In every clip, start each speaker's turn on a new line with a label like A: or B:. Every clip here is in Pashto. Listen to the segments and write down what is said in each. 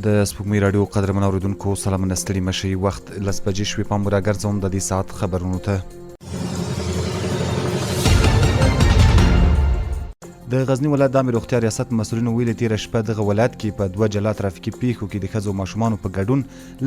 A: د سپوږمۍ راډیو قدرمن اوریدونکو سلامونه، ستړي مه شئ. وخت 10 بجې شوې، پام راګرځوم د دې ساعت خبرونو ته. د غزني ولایت د عامې روغتیا ریاست مسؤلینو ویلي، تېره شپه دغه ولایت کې په دوه جلا ترافیکي پیښو کې د ښځو او ماشومانو په ګډون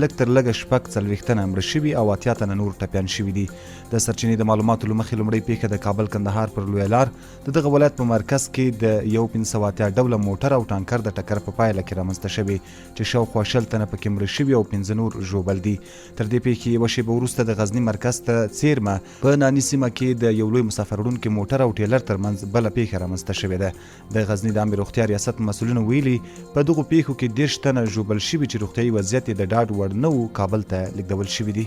A: لږ تر لږه 46 تنه مړه شوي او 80 تنه نور ټپیان شوي دي. د سرچینې د معلوماتو له مخې، لومړۍ پیښه د کابل کندهار پر لویه لار د دغه ولایت په مرکز کې د یو 580 ډوله موټر او ټانکر د ټکر په پایله کې رامنځته شوې چې شاوخوا 20 تنه پکې مړه شوي او 5 نور ژوبل دي. تر دې پیښې یوه شېبه وروسته د غزني مرکز ته څېرمه په ناني سیمه کې د یو لوی مسافر وړونکي موټر او ټیلر ترمنځ بله پیښه رامنځته شوې ده. د غزني د عامې روغتیا ریاست مسؤلینو ویلي، په دغو پیښو کې 30 تنه ژوبل شوي چې روغتیايي وضعیت یې د ډاډ وړ نه و، کابل ته لیږدول شوي دي.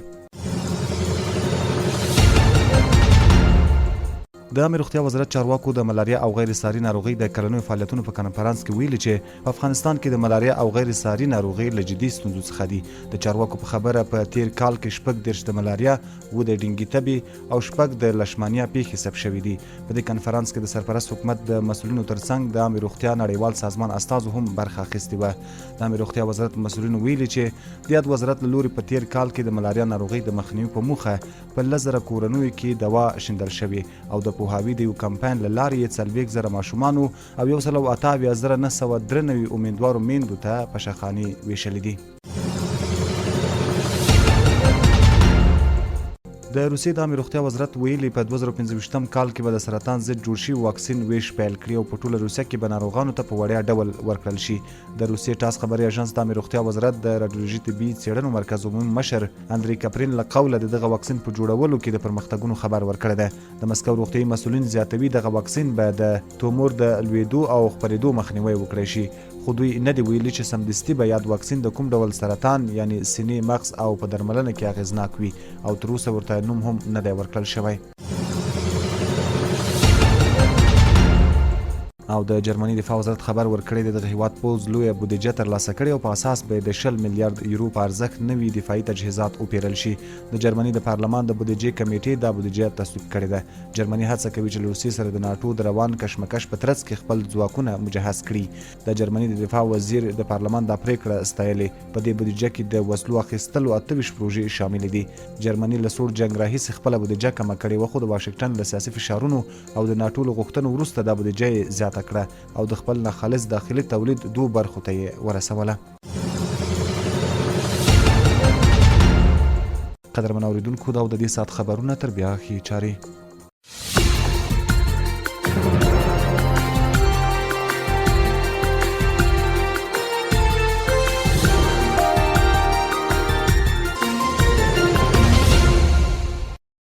A: د عامې روغتیا وزارت چارواکو د ملاریا او غیر ساري ناروغۍ د کلنیو فعالیتونو په کنفرانس کې ویلي چې په افغانستان کې د ملاریا او غیر ساري ناروغۍ له جدي ستونزو څخه دي. د چارواکو په خبره، په تیر کال کې 36 د ملاریا، 7 د ډینګي تبې او 6 د لشمانیا پیښې ثبت شوې دي. په دې کنفرانس کې د سرپرست حکومت د مسؤلینو ترڅنګ د عامې روغتیا نړیوال سازمان استازو هم برخه اخیستې وه. د عامې روغتیا وزارت مسؤلینو ویلي چې د یاد وزارت له لوري په تیر کال کې د ملاریا ناروغۍ د مخنیوي په موخه په 10,000 کورنیو کې دوا شیندل شوې او د پوهاوي د یو کمپاین له لارې یې 40,000 ماشومانو او 178,993 امیندوارو میندو ته پشه خانې ویشلې دي. د روسیې د عامې روغتیا وزارت ویلي، په 2025 کال کې به د سرطان ضد جوړ شوي واکسین ویش پیل کړي او په ټوله روسیه کې به ناروغانو ته په وړیا ډول ورکړل شي. د روسیې ټاس خبري اژانس د عامې روغتیا وزارت د راډیولوژي طبي څېړنو مرکز عمومي مشر اندري کپرین له قوله د دغه واکسین په جوړولو کې د پرمختګونو خبر ورکړی دی. د مسکو روغتیايي مسؤلین زیاتوي، دغه واکسین به د تومور د لویېدو او خپرېدو مخنیوی وکړای شي، خو دوی نه دي ویلي چې سمدستي به یاد واکسین د کوم ډول سرطان یعنې سینې، مغز او په درملنه کې اغېزناک وي او تر اوسه ورته نوم هم نه دی ورکړل شوی. او د جرمني دفاع وزارت خبر ورکړی، د دغه هیواد پوځ لویه بودیجه ترلاسه کړې او په اساس به د 20 میلیارد یورو په ارزښت نوي دفاعي تجهیزات وپیرل شي. د جرمني د پارلمان د بودیجې کمېټې دا بودیجه تصویب کړې ده. جرمني هڅه کوي چې له روسیې سره د ناټو د روان کشمکش په ترڅ کې خپل ځواکونه مجهز کړي. د جرمني د دفاع وزیر د پارلمان دا پرېکړه ستایلې. په دې بودیجه کې د وسلو اخیستلو 28 پروژې شاملې دي. جرمني له سوړ جنګ راهیسې خپله بودیجه کمه کړې وه، خو د واشنګټن له سیاسي فشارونو او د ناټو له غوښتنو وروسته دا بودیجه یې زیاته کړه او د خپل ناخالص داخلي تولید دوو برخو ته یې ورسوله. قدرمن اوریدونکو، دا و د دې ساعت خبرونه. تر بیا، ښې چارې.